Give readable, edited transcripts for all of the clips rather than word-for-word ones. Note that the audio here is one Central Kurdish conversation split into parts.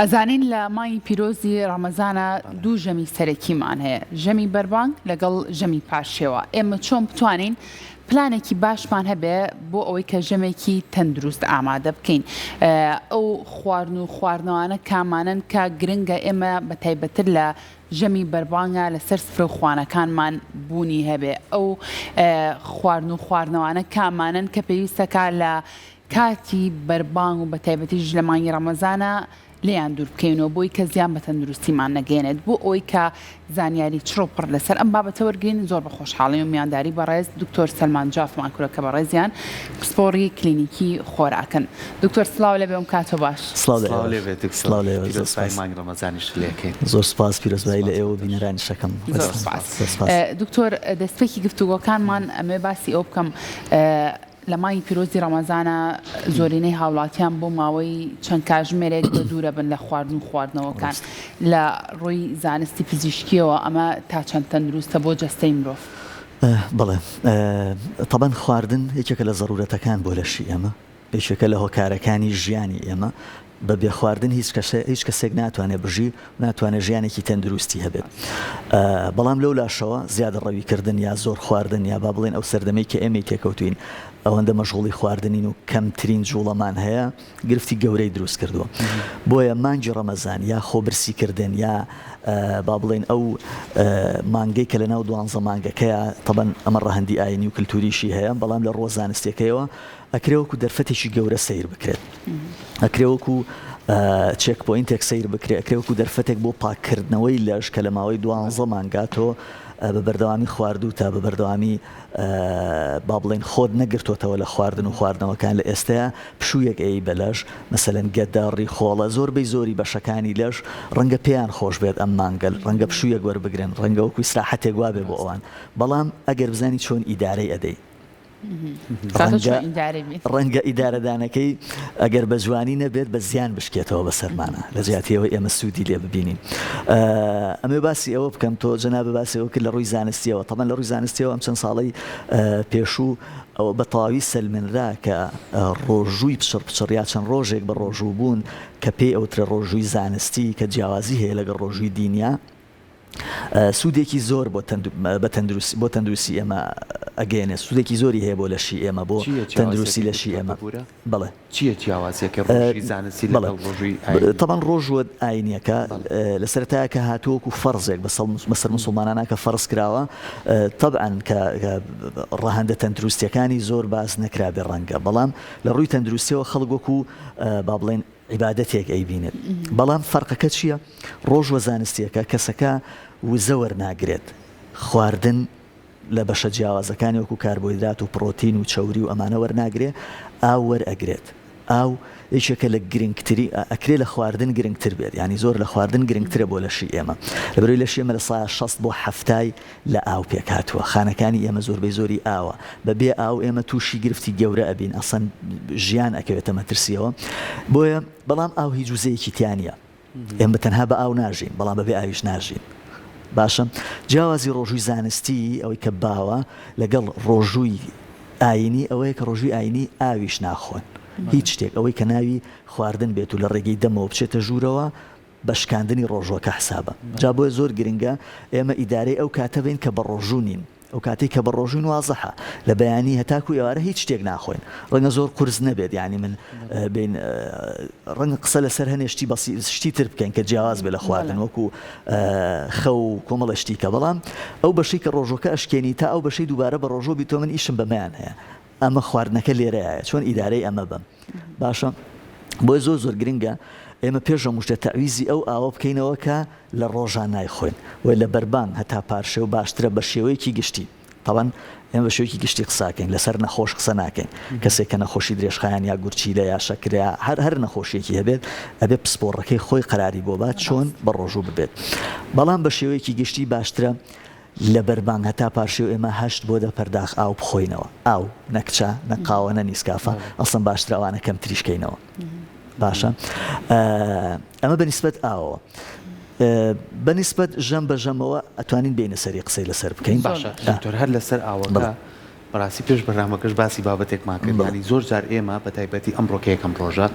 ئەزانین لە مانگی پیرۆزی ڕەمەزانا دوو ژەمی سەرەکیمان هەیە، ژەمی بەربانگ لەگەڵ ژەمی پارشێوە، ئێمە چۆن بتوانین پلانێکی باشمان هەبێ بۆ ئەوەی کە ژەمێکی تەندروست ئامادە بکەین؟ ئەو خواردن و خواردنەوانە کامانەن کە گرنگە ئێمە بە تایبەتتر لە ژەمی بەربانگا لەسەر سفرە و خوانەکانمان بوونی هەبێ؟ ئەو خواردن و خواردنەوانە کامانەن کە پێویستەکا لە کاتی بەربانگ و بەتایبەتیش لە مانگی ڕەمەزانا لێیان دوور بکەوینەوە بۆی کە زیان بە تەندروستیمان نەگەیەنێت بۆ ئەوەی کە زانیاری چڕ و پڕ لەسەر ئەم بابەتە وەرگرین زۆر بە خۆشحاڵی و میوانداری بەڕێز دکتۆر سەلمان جافمان کورە کە بەڕێزیان پسپۆڕی کلینیکی خۆراکن دکتۆر سڵاو لێبێ و کاتۆ باش. سڵاو لە سڵاو ئێوەش لێبێت دکتۆر سڵاو لە ئێوەش زۆر پیرۆزبایی سپاس. مانگی ڕەمەزانیشت لێکەین. زۆر سپاس پیرۆزبایی سپاس لە ئێوە و دکتۆر. بینەرانیش ئەکەم زۆر بەڕێزتان سپاس زۆر سپاس. دکتۆر دەستپێکی گفتوگۆکانمان ئەمەوێ باسی ئەوە بکەم لە مانگی پیرۆزی ڕەمەزانا زۆرینەی هاوڵاتیان بۆ ماوەی چەند کاژمێرێک بە دوورە بن لە خواردن و خواردنەوەکان، لە ڕووی زانستی پزیشکییەوە ئەمە تا چەند تەندروستە بۆ جەستەی مرۆڤ؟ بەڵێ تەبەن خواردن یەکێکە لە زەرورەتەکان بۆ لەشی ئێمە، یەکێکە لە هۆکارەکانی ژیانی ئێمە، بە بێ خواردن هیچ کەسێ هیچ کەسێک ناتوانێت بژی و ناتوانێت ژیانێکی تەندروستی هەبێت. بەڵام لەو لاشەوە زیادەڕەوی کردن یا زۆر خواردن یا با بڵێین ئەو سەردەمەی کە ئێمەی تێکەوتوین ئەوەندە مەشغوڵی خواردنین و کەمترین جوڵەمان هەیە گرفتی گەورەی دروست کردووە. بۆیە مانگی ڕەمەزان یا خۆ برسی کردن یا با بڵێین ئەو مانگەی کە لەناو دوانزە مانگەکەیە تەبەن ئەمە ڕەهەندی ئاینی و کلتوریشی هەیە بەڵام لە ڕووە زانستیەکەیەوە ئەکرێ وەکو دەرفەتێکی گەورە سەیر بکرێت، ئەکرێ وەکو checkpoint ێک سەیر بکرێت، ئەکرێ وەکو دەرفەتێک بۆ پاککردنەوەی لەش کە لە ماوەی دوانزە مانگا تۆ بە بەردەوامی خواردووتە، بە بەردەوامی با بڵێین خۆت نەگرتۆتەوە لە خواردن و خواردنەوەکان، لە ئێستەیا پشوویەک ئەیەی بە لەش، مەسەلەن گەدە، ڕیخۆڵە، زۆربەی زۆری بەشەکانی لەش ڕەنگە پێیان خۆش بێت ئەم مانگە، ڕەنگە پشوویەک وەربگرن، ڕەنگە وەکو ئیسراحەتێک وابێ بۆ ئەوان، بەڵام ئەگەر بزانی چۆن ئیدارەی ئەدەی. ڕەنگە ڕەنگە ئیدارەدانەکەی ئەگەر بە جوانی نەبێت بە زیان بشکێتەوە بەسەرمانە لە جیاتی ئەوەی ئێمە سوودی لێ ببینین. ئەمێ باسی ئەوە بکەم تۆ جەنابت باسی ئەوە کرد لە ڕووی زانستیەوە تەبعەن لە ڕووی زانستیەوە ئەم چەند ساڵەی پێشوو ئەوە بە تەواوی سەلمێنرا کە ڕۆژووی پچڕ پچڕ یا چەند ڕۆژێک بە ڕۆژوو بوون کە پێی ئەوترێ ڕۆژووی زانستی کە جیاوازی هەیە لەگەڵ ڕۆژووی دینیا سوودێکی زۆر بۆ بە تەندروستی بۆ تەندروستی ئێمە ئەگەیەنێت سوودێکی زۆری هەیە بۆ لەشی ئێمە بۆ چییە تەندروستی جیاوازیەکەی لەشی دکتۆر ئێمە ببورە؟ بەڵێ چییە جیاوازیەکەی ڕۆژووی زانستی بەڵێ لەگەڵ ڕۆژووی ئاینی؟ تەبعەن ڕۆژووە ئاینیەکە بەڵێ. لە سەرەتایە کە هاتووە وەکو فەرزێک بەسەڵ بەسەر موسڵمانانا کە فەرز کراوە تەبعەن کە کە ڕەهەندە تەندروستیەکانی زۆر باس نەکرابێ ڕەنگە بەڵام لە ڕووی تەندروستیەوە خەڵک وەکو با بڵێین عیبادەتێک ئەیبینێت بەڵام فەرقەکە چییە؟ ڕۆژوە زانستیەکە کەسەکە وزە وەرناگرێت خواردن لە بەشە جیاوازەکانی وەکو کاربۆیدرات و پڕۆتین و چەوری و ئەمانە وەرناگرێ ئاو وەرئەگرێت ئاو یەکێکە لە گرنگتری ئەکرێ لە خواردن گرنگتر بێت یانی زۆر لە خواردن گرنگترە بۆ لەشی ئێمە لەبەرئەوەی لەشی ئێمە لە سا 60 بۆ حەفتای لە ئاو پێکهاتووە خانەکانی ئێمە زۆربەی زۆری ئاوە بە بێ ئاو ئێمە تووشی گرفتی گەورە ئەبین ئەسڵەن ژیان ئەکەوێتە مەترسیەوە بۆیە بەڵام ئاو هیچ وزەیەکی تیا نییە ئێمە تەنها بە ئاو ناژین بەڵام بەبێ ئاویش ناژین باشە جیاوازی ڕۆژووی زانستی ئەوەی کە باوە لەگەڵ ڕۆژووی ئاینی ئەوەیە کە ڕۆژووی ئاینی ئاویش ناخۆن هیچ شتێک ئەوەی کە ناوی خواردن بێت و لە ڕێگەی دەمەوە بچێتە ژوورەوە بە شکاندنی ڕۆژووەکە حسابە جا بۆیە زۆر گرنگە ئێمە ئیدارەی ئەو کاتە بین کە بەڕۆژوو نین ئەو کاتەی کە بەڕۆژووین وازحە لە بەیانی هەتاکو ئێوارە هیچ شتێک ناخۆین ڕەنگە زۆر قورس نەبێت یانی من بین ڕەنگە قسە لەسەر هەنێ شتی بەسی شتی تر بکەین کە جیاواز بێ لە خواردن وەکو خەو و کۆمەڵە شتی کە بەڵام ئەو بەشەی کە ڕۆژوەکە ئەشکێنی تا ئەو بەشەی دووبارە بە ڕۆژوو بیتەوە من ئیشم بەمەیان هەیە ئەمە خواردنەکە لێرەیە چۆن ئیدارەی ئەمە بەم باشە بۆیە زۆر زۆر گرنگە ئێمە پێش هەموو شتێ تەعویزی ئەو ئاوە بکەینەوە کە لە ڕۆژا نایخۆین و لە بەربانگ هەتا پارشێو باشترە بە شێوەیەکی گشتی تەبعەن ئێمە بە شێوەیەکی گشتی قساکەین لەسەر نەخۆش قسە ناکەین کەسێک کە نەخۆشی درێژخایەن یا گورچیلە یا شەکرە یا هەر هەر نەخۆشیەکی هەبێت ئەبێ پسپۆڕەکەی خۆی قەراری بۆ بات چۆن بە ڕۆژوو ببێت بەڵام بە شێوەیەکی گشتی باشترە لە بەربانگ هەتا پارشێو ئێمە هەشت بۆ دە پەرداخ ئاو بخۆینەوە ئاو نەک چا نە قاوە نە نیسکافە ئەسڵەن باشترە ئەوانە کەمتریش کەینەوە باشە ئەمە بە نیسبەت ئاوەوە بە نیسبەت ژەم بە ژەمەوە ئەتوانین بێینە سەری قسەی لەسەر بکەین باشە دکتۆر هەر لەسەر ئاوەکە بەڕاستی پێش بەرنامەکەش باسی بابەتێکمان کرد یانی زۆر جار ئێمە بە تایبەتی ئەمڕۆ کە یەکەم ڕۆژە.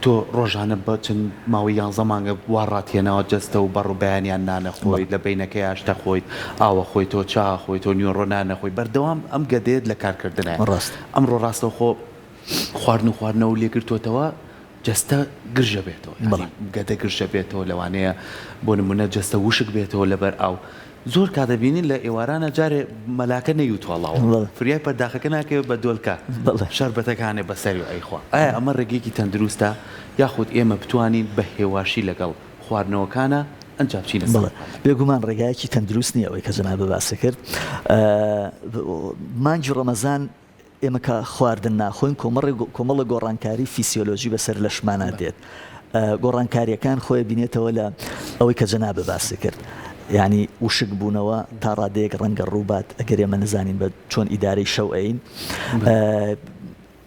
تۆ ڕۆژانە بە چەند ماوەی یانزە مانگە وا ڕاتهێناوە جەستە و بەڕ و بەیانیان نان ئەخۆیت لە بەینەکەیا شت ئەخۆیت ئاو ئەخۆیتەوە چا ئەخۆیتەوە نیوەڕۆ نان ئەخۆی بەردەوام ئەم گەدەیەت لە کارکردنایە ڕاستە. ئەمڕۆ ڕاستەوخۆ خواردن و خواردنەوەو لێ گرتۆتەوە جەستە گرژە بێتەوە یانی گەدە گرژە بێتەوە لەوانەیە بۆ نمونە جەستە وشک بێتەوە لەبەر ئاو زۆر کات دەبینین لە ئێوارانە جارێ مەلاکە نەیوتواڵاوە فریای پەرداخەکە ناکەوێت بە دۆلکە شەربەتەکانێ بەسەری و ئەیخوا ئایا ئەمە ڕێگەیەکی تەندروستە یاخود ئێمە بتوانین بە هێواشی لەگەڵ خواردنەوەکانە ئەنجا بچینە سەر بەڵێ بێگومان ڕێگایەکی تەندروست نییە ئەوەی کە جەنابت باست کرد مانگی ڕەمەزان ئێمە کە خواردن ناخۆین کۆمەڵێک گۆڕانکاری فیسیۆلۆژی بەسەر لەشمانا دێت. گۆڕانکارییەکان خۆی بینێتەوە لە ئەوەی کە جەنابت باست کرد. یانی وشک بوونەوە تا ڕادەیەک ڕەنگە ڕووبات ئەگەر ئێمە نەزانین بە چۆن ئیدارەی شەو ئەین.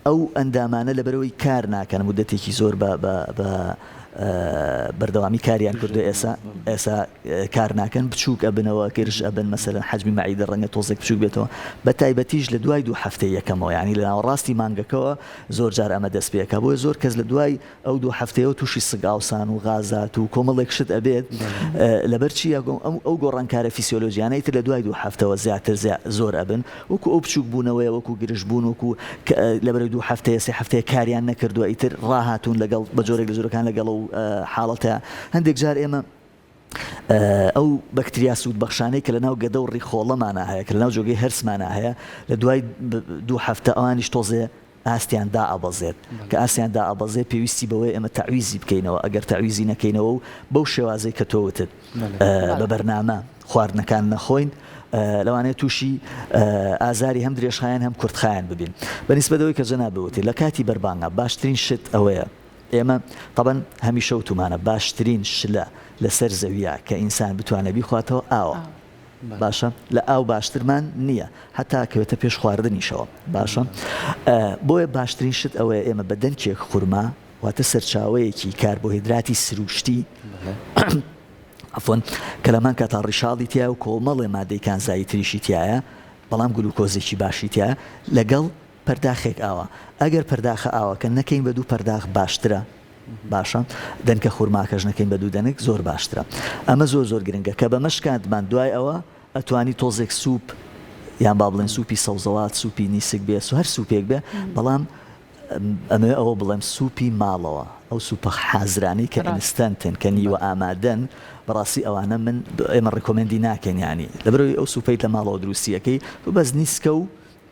ئەو ئەندامانە لەبەرئەوەی کار ناکەن مودەتێکی زۆر بە بە بەردەوامی کاریان کردوە ئێسا ئێسا کار ناکەن بچوک ئەبنەوە گرژ ئەبن مەسەلەن حەجمی مەعیدە ڕەنگە تۆزێک بچوک بێتەوە بە تایبەتیش لە دوای دوو هەفتەی یەکەمەوە یانی لە ناوەڕاستی مانگەکەوە زۆر جار ئەمە دەست پێ ئەکا بۆیە زۆر کەس لە دوای ئەو دوو هەفتەیەوە تووشی سگ ئاوسان و غازات و کۆمەڵێک شت ئەبێت لەبەر چی ئەو گۆڕانکارە فیسیۆلۆژیانەی تر لە دوای دوو هەفتەوە زیاتر زۆر ئەبن وەکو ئەو بچوک بوونەوەیە وەکو گرژ بوون وەکو لەبەرەی دوو هەفتەیە سێ هەفتەیە کاریان نەکردووە ئیتر ڕاهاتوون لەگەڵ بە جۆرێک لە جۆرەکان لەگەڵ ئەو حاڵەتە هەندێک جار ئێمە ئەو بەکتریا سوودبەخشانەی کە لەناو گەدە و ڕیخۆڵەمانا هەیە کە لەناو جۆگەی هەرسمانا هەیە لە دوای دوو هەفتە ئەوانیش تۆزێ ئاستیان دائەبەزێت کە ئاستیان دائەبەزێت پێویستی بەوەیە ئێمە تەعویزی بکەینەوە ئەگەر تەعویزی نەکەینەوە و بەو شێوازەی کە تۆ وتت بە بەرنامە خواردنەکان نەخۆین لەوانەیە تووشی ئازاری هەم درێژخایەن هەم کورتخایەن ببین بە نیسبەت ئەوەی کە جەنابت وتی لە کاتی بەربانگا باشترین شت ئەوەیە ئێمە تەبەن هەمیشە وتومانە باشترین شلە لەسەر زەویە کە ئینسان بتوانێت بیخواتەوە ئاوە باشە لە ئاو باشترمان نییە هەتا کەوێتە پێش خواردنیشەوە باشە بۆیە باشترین شت ئەوەیە ئێمە بە دەنکێک خورما واتە سەرچاوەیەکی کاربۆهیدراتی سروشتی عەفوەن کە لەمان کاتا ڕیشاڵی تیایە و کۆمەڵێ مادەی کانزایی تریشی تیایە بەڵام گلوکۆزێکی باشی تیایە لەگەڵ پەرداخێک ئاوە ئەگەر پەرداخە ئاوەکە نەکەین بە دوو پەرداخ باشترە باشە دەنکە خورماکەش نەکەین بە دوو دەنک زۆر باشترە ئەمە زۆر زۆر گرنگە کە بەمە شکاندمان دوای ئەوە ئەتوانی تۆزێک سوپ یان با بڵێن سوپی سەوزەوات سوپی نیسک بێ هەر سوپێک بێ بەڵام ئەمەوێ ئەوە بڵێم سوپی ماڵەوە ئەو سوپە حازرانەی کە instant ن کە نیوە ئامادەن بەڕاستی ئەوانە من ئێمە recommend ی ناکەین یانی لەبەرئەوەی ئەو سوپەی لە ماڵەوە دروستی ئەکەی تۆ بەس نیسکە و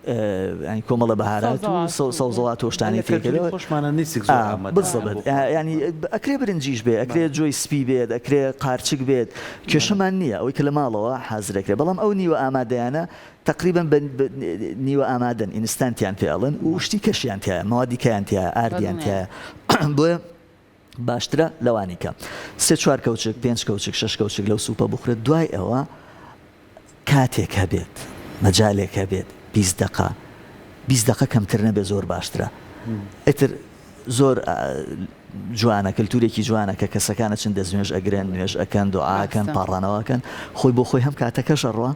ینی کۆمەڵە بەهارات و سەوزەوات و شتانی تێکەوە بالضبط ینی ئەکرێ برنجیش بێ ئەکرێ جۆی سپی بێت ئەکرێ قارچک بێت کێشەمان نییە ئەوەی کە لە ماڵەوە حازرەکرێ بەڵام ئەو نیوە ئامادەیانە تەقریبەن بە نیوە ئامادەن instant یان پێ ئەڵێن و شتی کەشیان تیایە مەوادی کەیان تیایە ئاردیان تیایە بۆیە باشترە لەوانی کە سێ چوار کەوچک پێنج کەوچک شەش کەوچک لەو سوپە بخورێت دوای ئەوە کاتێک هەبێت مەجالێک هەبێت 20 دقە 20 دقە کەمتر نەبێت زۆر باشترە ئیتر زۆر جوانە کلتورێکی جوانە کە کەسەکان ئەچن دەستنوێژ ئەگرن نوێژ ئەکەن دوعاکەن پاڕانەوە ئەکەن خۆی بۆ خۆی هەم کاتەکەش ئەڕوا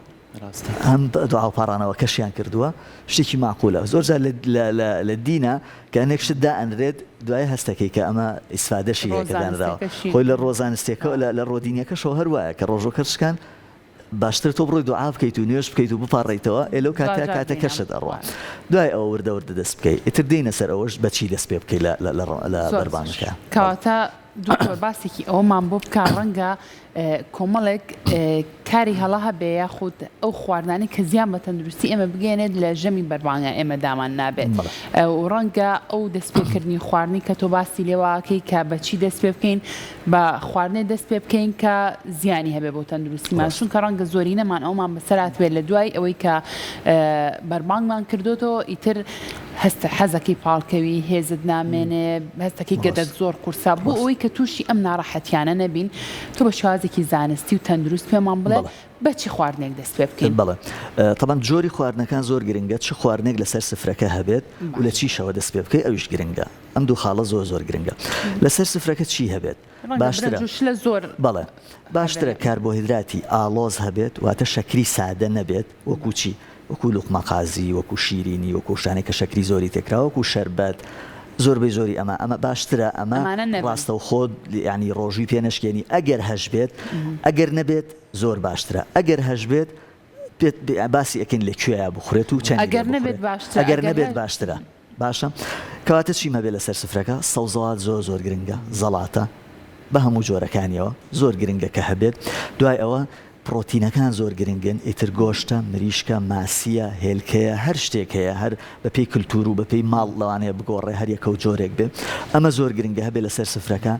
هەم دوعا و پاڕانەوەکەشیان کردووە شتێکی مەعقولە زۆر جار لە دینە کە هەنێک شت دائەنرێت دوای هەستەکەی کە ئەمە ئیسفادەشی هەیە کە دانراوە خۆی لە ڕۆ زانستیەکەوە لە ڕۆ دینیەکەشەوە هەر وایە کە ڕۆژوەکەت شکان باشترە تۆ بڕۆی دوعا بکەیت و نوێژ بکەیت و بپاڕێیتەوە ئێ لەو کاتە کاتەکەشت ئەڕوا دوای ئەوە وردە وردە دەست بکەی ئیتر دێینە سەر ئەوەش بە چی دەست پێ بکەی لە لە لە بەربانگەکە. کەواتە دکتۆر باسێکی ئەوەمان بۆ بکە ڕەنگە کۆمەڵێک کاری هەڵە هەبێ یاخود ئەو خواردنانەی کە زیان بە تەندروستی ئێمە بگەێنێت لە ژەمی بەربانگا ئێمە دامان نابێت و ڕەنگە ئەو دەستپێکردنی خواردنی کە تۆ باسی لێواکەی کە بەچی دەست پێ بکەین بە خواردنێ دەست پێ بکەین کە زیانی هەبێ بۆ تەندروستیمان چونکە ڕەنگە زۆرینەمان ئەومان بەسەرات بێت لە دوای ئەوەی کە بەربانگمان کردوتەوە ئیتر هەست حەزەکەی پاڵکەوی هێزت نامێنێ هەستەکەی گەدەت زۆر قورسە بۆ ئەوەی کە تووشی ئەم ناڕەحەتیانە نەبین تۆ بە شێوازێکی زانستی و تەندروست پێمان بڵێ بە چی خواردنێک دەست پێ بکەین؟ بەڵێ تەبعەن جۆری خواردنەکان زۆر گرنگە چ خواردنێک لەسەر سفرەکە هەبێت و لە چیشەوە دەست پێ بکەی ئەویش گرنگە ئەم دوو خاڵە زۆر زۆر گرنگە لەسەر سفرەکە چی هەبێت باشترە بەڵێ باشترە کاربۆهیدراتی ئاڵۆز هەبێت واتە شەکری سادە نەبێت وەکو چی؟ وەکو لوقمە قازی، وەکو شیرینی، وەکو ئەو شتانەی کە شەکری زۆری تێکراوە، وەکو شەربەت. زۆربەی زۆری ئەمە ئەمە باشترە ئەمە ئەمانە نەبن. ڕاستەوخۆ یانی ڕۆژووی پێ نەشکێنی ئەگەر هەشبێت ئەگەر نەبێت زۆر باشترە ئەگەر هەشبێت پێت باسی ئەکەین لە کوێیا بخورێت و چەندی لێ ئەگەر نەبێت بخورێت باشترە ئەگەر ئەگەر نەبێت هە باشترە باشە کەواتە چیم هەبێ لەسەر سفرەکە سەوزەوات زۆر زۆر گرنگە زەڵاتە بە هەموو جۆرەکانیەوە زۆر گرنگە کە هەبێت دوای ئەوە پڕۆتینەکان زۆر گرنگن ئیتر گۆشتە مریشکە ماسیە هێلکەیە هەر شتێک هەیە هەر بەپێی کلتور و بەپێی ماڵ لەوانەیە بگۆڕێ هەر یەکەو جۆرێک بێ ئەمە زۆر گرنگە هەبێ لەسەر سفرەکە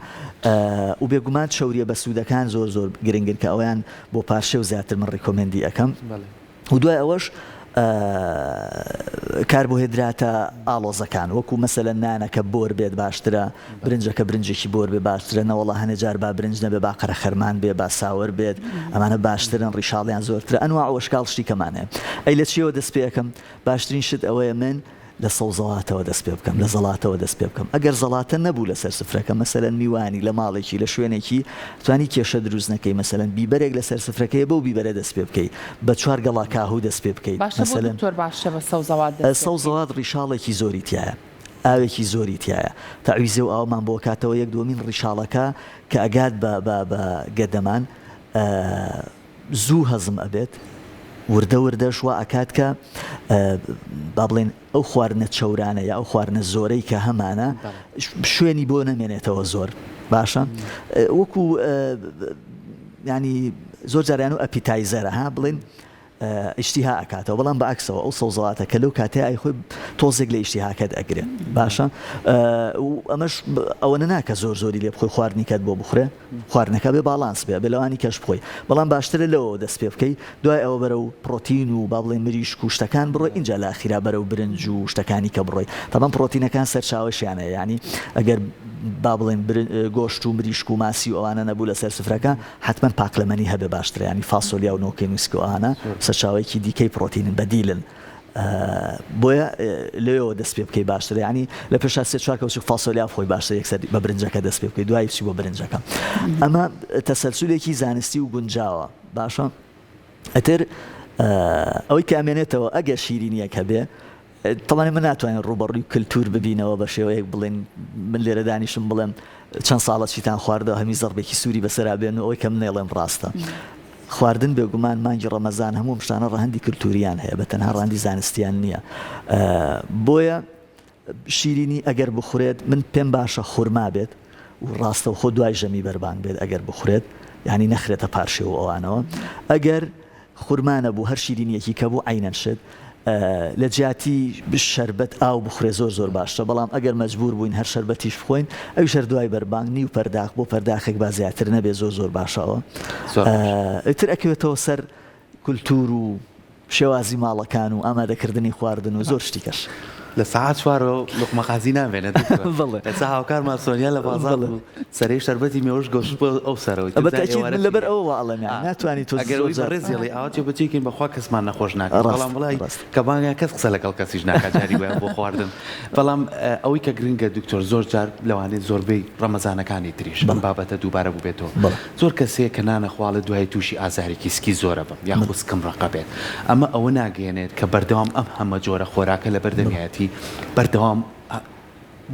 و بێگومان چەوریە بەسوودەکان زۆر زۆر گرنگن کە ئەویان بۆ پارشێو زیاتر من recommend ی ئەکەم و دوای ئەوەش کاربۆهێدراتە ئاڵۆزەکان وەکو مەسەلەن نانەکە بۆر بێت باشترە، برنجەکە برنجێکی بۆر بێ باشترە، نەوەڵا هەنێ جار با برنج نەبێ با قەرەخەرمان بێ با ساوەر بێت ئەمانە باشترن ڕیشاڵیان زۆرترە ئەنواع و ئەشکاڵ شتی کەمان هەیە. ئەی لە چیەوە دەست پێ ئەکەم؟ باشترین شت ئەوەیە من لە سەوزەواتەوە دەست پێ بکەم، لە زەڵاتەوە دەست پێ بکەم. ئەگەر زەڵاتە نەبوو لەسەر سفرەکە، مەسەلەن میوانی لە ماڵێکی، لە شوێنێکی، توانی کێشە دروست نەکەی، مەسەلەن بیبەرێک لەسەر سفرەکەیە بەو بیبەرە دەست پێ بکەی، بە چوار گەڵا کاهوو دەست پێ بکەیت، باشە بۆ مەسەلەن. دکتۆر باشە بە سەوزەوات دەست پێ بکەین؟ سەوزەوات ڕیشاڵێکی زۆری تیایە، ئاوێکی زۆری تیایە، تەعویزێ و ئاومان بۆ ئەکاتەوە، یەک دووەمین ڕیشاڵەکە کە ئەگات بە بە بە گەدەمان، زوو هەزم ئەبێت، وردە وردەش وا ئەکات کە با بڵێین ئەو خواردنە چەورانە یا ئەو خواردنە زۆرەی کە هەمانە شوێنی بۆ نەمێنێتەوە زۆر باشە وەکو ینی زۆر جاریان و appetizer ە ها بڵێن ئیشتیها ئەکاتەوە بەڵام بە عەکسەوە ئەو سەوزەواتە کە لەو کاتەیە ئەیخۆی تۆزێک لە ئیشتیهاکەت ئەگرێ باشە ئەمەش ئەوەنە ناکە زۆر زۆری لێ بخۆی خواردنی کەت بۆ بخورێ خواردنەکە بێ باڵانس بێ بێ لەوانی کەش بخۆی بەڵام باشترە لەوەوە دەست پێ بکەی دوای ئەوە بەرەو پڕۆتین و با بڵێین مریشک و شتەکان بڕۆی ئینجا لە ئەخیرا بەرەو برنج و شتەکانی کە بڕۆی تەبعەن پڕۆتینەکان سەرچاوەشیان هەیە یانی ئەگەر با بڵێین گۆشت و مریشک و ماسی و ئەوانە نەبوو لەسەر سفرەکە حەتمەن پاقلەمەنی هەبێ باشترە یانی فاسۆلیا و نۆکەی نوسک و ئەوانە سەرچاوەیەکی دیکەی پڕۆتینن بەدیلن بۆیە لەوێوە دەست پێ بکەی باشترە یانی لە پێشا سێ چوار کەوچک فاسۆلیا بخۆی باشترە یەکسەر بە برنجەکە دەست پێ بکەی دوایی بچی بۆ برنجەکە ئەمە تەسەلسولێکی زانستی و گونجاوە باشە ئەتر ئەوەی کە ئەمێنێتەوە ئەگەر شیرینیەک هەبێ تەبعەن ئێمە ناتوانین ڕووبەڕووی کلتور ببینەوە بە شێوەیەک بڵێین من لێرە دانیشم بڵێم چەند ساڵە چیتان خواردەوە هەمی زەڕبێکی سووری بەسەرا بێن و ئەوەی کە من نەیڵێم ڕاستە. خواردن بێگومان مانگی ڕەمەزان هەموو ئەم شتانە ڕەهەندی کلتوریان هەیە بە تەنها ڕەهەندی زانستیان نییە بۆیە شیرینی ئەگەر بخورێت من پێم باشە خورما بێت و ڕاستەوخۆ دوای ژەمی بەربانگ بێت ئەگەر بخورێت یانی نەخرێتە پارشێو و ئەوانەوە ئەگەر خورما نەبوو هەر شیرینیەکی کە بوو عەینەن شت لە جیاتی شەربەت ئاو بخورێ زۆر زۆر باشترە بەڵام ئەگەر مەجبور بووین هەر شەربەتیش بخۆین ئەویش هەر دوای بەربانگ نیو پەرداخ بۆ پەرداخێک با زیاتر نەبێ زۆر زۆر باشە ئەوە زۆر باشە. ئیتر ئەکەوێتەوە سەر کولتور و شێوازی ماڵەکان و ئامادەکردنی خواردن و زۆر شتی کەش. لە سەعات چوارەوە لوقمە قازی نامێنێت دکتۆر. بەڵێ. ئێستا هاوکارمان سۆنیا لە بازاڕ بەڵێ. بوو سەرەی شەربەتی مێوژ گۆشت بۆ ئەو سەرەوە ئیتر بە جا تەئکید ئێوارە من لەبەر چی ئەوە وا ئەڵێم یانی ئا ناتوانی تۆ ئەگەر زۆر ئەوی جار بەڕێز ئەڵێی ئاوا جێبەجێی کەین بەخوا کەسمان نەخۆش ناکات ڕاستە بەڵام وەڵای ڕاستە. کە بانگە کەس قسە لەگەڵ کەسیش ناکات جاری وایە بۆ خواردن بەڵام ئەوەی کە گرنگە دکتۆر زۆر جار لەوانەیە زۆربەی ڕەمەزانەکانی تریش ئەم بەڵێ. بابەتە دووبارە بووبێتەوە بەڵێ. زۆر کەس هەیە کە نانەخواڵێت دوایی تووشی ئازارێکی سکی زۆرە بم یاخود سکم ڕەقە بێت ئەمە ئەوە ناگەیەنێت کە بەردەوام ئەم هەمە جۆرە خۆراکە لەبەر دەمیایەتی بەردەوام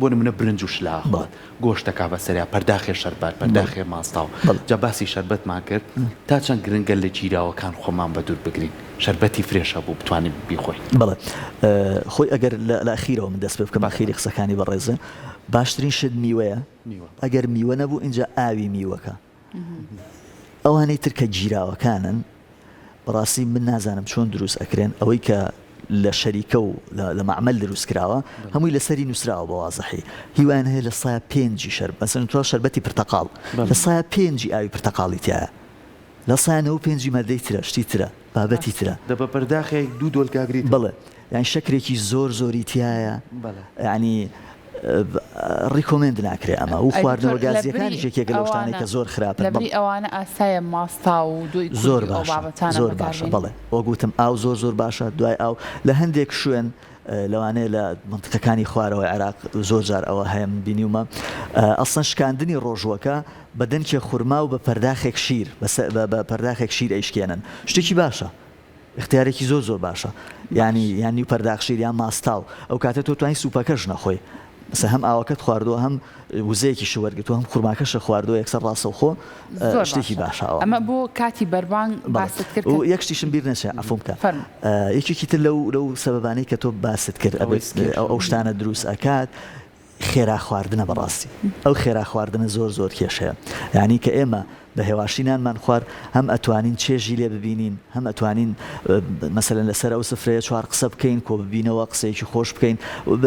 بۆ نمونە برنج و شلە ئەخوات گۆشت دەکا بەسەریا پەرداخێ شەربەت پەرداخێ ماستاو جا باسی شەربەتمان کرد تا چەند گرنگە لە گیراوەکان خۆمان بەدوور بگرین شەربەتی fresh هەبوو بتوانین بیخۆین. بەڵێ خۆی ئەگەر لە ئەخیرەوە من دەست پێ بکەم ئەخیری قسەکانی بەڕێزە باشترین شت میوەیە ئەگەر میوە نەبوو ئینجا ئاوی میوەکە ئەوانەی تر کە گیراوەکانن بەڕاستی من نازانم چۆن دروست ئەکرێن ئەوەی کە لە شەریکە و لە مەعمەل دروست کراوە هەمووی لەسەری نووسراوە بە وازحی هیوایان هەیە لە سایە پێنجی شەر مەسەن تۆ شەربەتی پرتەقاڵ لە سایە پێنجی ئاوی پرتەقاڵی تایە لە سایە نەوە پێنجی مادەی ترە شتی ترە بابەتی ترە. دە بە پەرداخێک دوو دۆلکە ئەگریتەوە. بەڵێ یانی شەکرێکی زۆر زۆری تیایە یانی recommend ناکرێ ئەمە و ئەی خواردنەوە دکتۆر لە بری گازیەکانیش یەکێکە لەو شتانەی ئەوانە کە زۆر خراپن لە بەڵێ. بری ئەوانە ئاسایە ماستاو و دۆی زۆر کوردی و ئەو باشە بابەتانە زۆر بەکار باشە بێنین؟ بەڵێ وەک وتم ئاو زۆر زۆر باشە دوای ئاو لە هەندێک شوێن لەوانەیە لە مەنتیقەکانی خوارەوەی عێراق زۆر جار ئەوە هەیە من بینیومە ئەسڵەن شکاندنی ڕۆژووەکە بە دەنکێ خورما و بە پەرداخێک شیر بە پەرداخێک شیر ئەیشکێنن شتێکی باشە ئیختیارێکی زۆر زۆر باشە یانی یان نیو پەرداخ شیر یان ماستاو ئەو کاتە تۆ توانی سوپەکەش نەخۆی. مەسەلەن هەم ئاوەکەت خواردووە هەم وزەیەکیشت وەرگرتووە هەم خورماکەشت خواردووە یەکسەر ڕاستەوخۆ زۆر شتێکی باشە باشە ئەوە. ئەمە بۆ کاتی بەربانگ بەڵێ باست کرد و کە یەک شتیشم بیر نەچێ عەفوم بکە فەرموو. یەکێکی تر لەو لەو سەبەبانەی کە تۆ باست کرد ئەوەی ئەبێت سکێر ئەو ئەو شتانە دروست ئەکات خێرا خواردنە بەڕاستی ئەو خێرا خواردنە زۆر زۆر کێشەیە یانی کە ئێمە بە هێواشی نانمان خوارد هەم ئەتوانین چێژی لێ ببینین هەم ئەتوانین مەسەلەن لەسەر ئەو سفرەیە چوار قسە بکەین کۆببینەوە قسەیەکی خۆش بکەین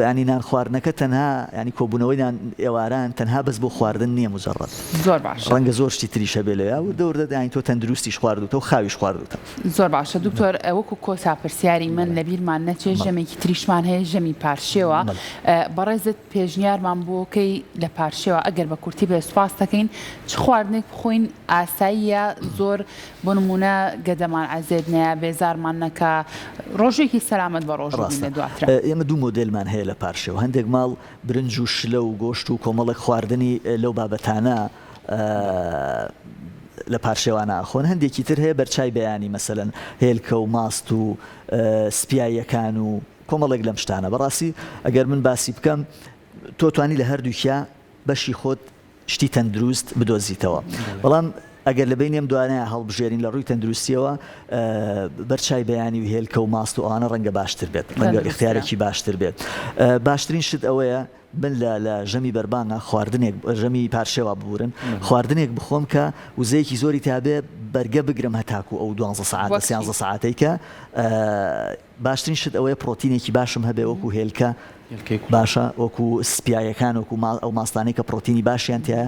ینی نان خواردنەکە تەنها ینی کۆبوونەوەی نان ئێواران تەنها بەس بۆ خواردن نییە مجرد زۆر باشە ڕەنگە زۆر شتی تریش هەبێ لەویا وردە وردە یانی تۆ تەندروستیش خواردوتە و خاویش خواردوتە. زۆر باشە دکتۆر وەکو کۆتا پرسیاری من لەبیرمان نەچێ ژەمێکی تریشمان هەیە ژەمی پارشێوە بەڕێزت پێشنیارمان بۆ کەی لە پارشێوە ئەگەر بە کورتی بێ سوپاس دەکەین چ خواردنێک بخۆین ئاساییە زۆر بۆ نمونە گەدەمان عەزێت نەیا بێزارمان نەکا ڕۆژێکی سەلامەت بە ڕۆژ ڕاستە بینە دواترە. ئێمە دوو مۆدێلمان هەیە لە پارشێو هەندێک ماڵ برنج و شلە و گۆشت و کۆمەڵێک خواردنی لەو بابەتانە لە پارشێوانە ئەخۆن هەندێکی تر هەیە بەرچای بەیانی مەسەلەن هێلکە و ماست و سپیاییەکان و کۆمەڵێک لەم شتانە بەڕاستی ئەگەر من باسی بکەم تۆ توانی لە هەردووکیا بەشی خۆت شتی تەندروست بدۆزیتەوە بەڵام ئەگەر لە بەینی ئەم دوانەیا هەڵبژێرین لە ڕووی تەندروستیەوە بەر چای بەیانی و هێلکە و ماست و ئەوانە ڕەنگە باشتر بێت ڕەنگە ئیختیارێکی باشتر بێت باشترین شت ئەوەیە من لە لە ژەمی بەربانگا خواردنێک ژەمی پارشێوا ببورن خواردنێک بخۆم کە وزەیەکی زۆری تیابێ بەرگە بگرم هەتاکو ئەو دوانزە سەعاتە سیانزە سەعاتەی کە باشترین شت ئەوەیە پڕۆتینێکی باشم هەبێ وەکو هێلکە باشە وەکو سپیایەکان وەکو ئەو ماستانەی کە پڕۆتینی باشیان تیایە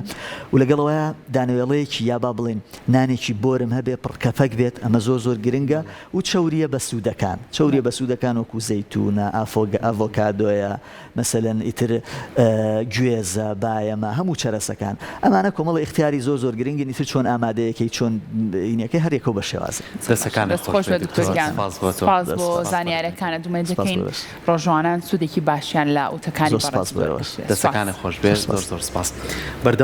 و لەگەڵ ئەوەیە دانەوێڵەیەکی یا با بڵێین نانێکی بۆرم هەبێ پڕ کەپەک بێت ئەمە زۆر زۆر گرنگە و چەورییە بەسوودەکان چەورییە بەسوودەکان وەکو زەیتونە ئەڤۆکادۆیە مەسەلەن ئیتر گوێزە، بایەمە، هەموو چەرەسەکان. ئەمانە کۆمەڵێ ئیختیاری زۆر زۆر گرنگن ئیتر چۆن ئامادەیەکەی چۆن ئینەکەی هەر یەکەو بە شێوازێک. دەستەکانت دەست خۆش خۆش بێت بێت دکتۆر دکتۆر گیان سپاس بۆ تۆ. سپاس بۆ دەست سپاس زانیارەکانت ئومێد سپاس دەکەین بۆ ئێوەش. ڕۆژوانان سوودێکی باشیان لە وتەکانی زۆر سپاس بەڕێزت بۆ ئێوەش. وەرگرتبێت. سپاس. دەستەکانت خۆش بێت زۆر زۆر سپاس. زۆر سپاس. بەردەوام.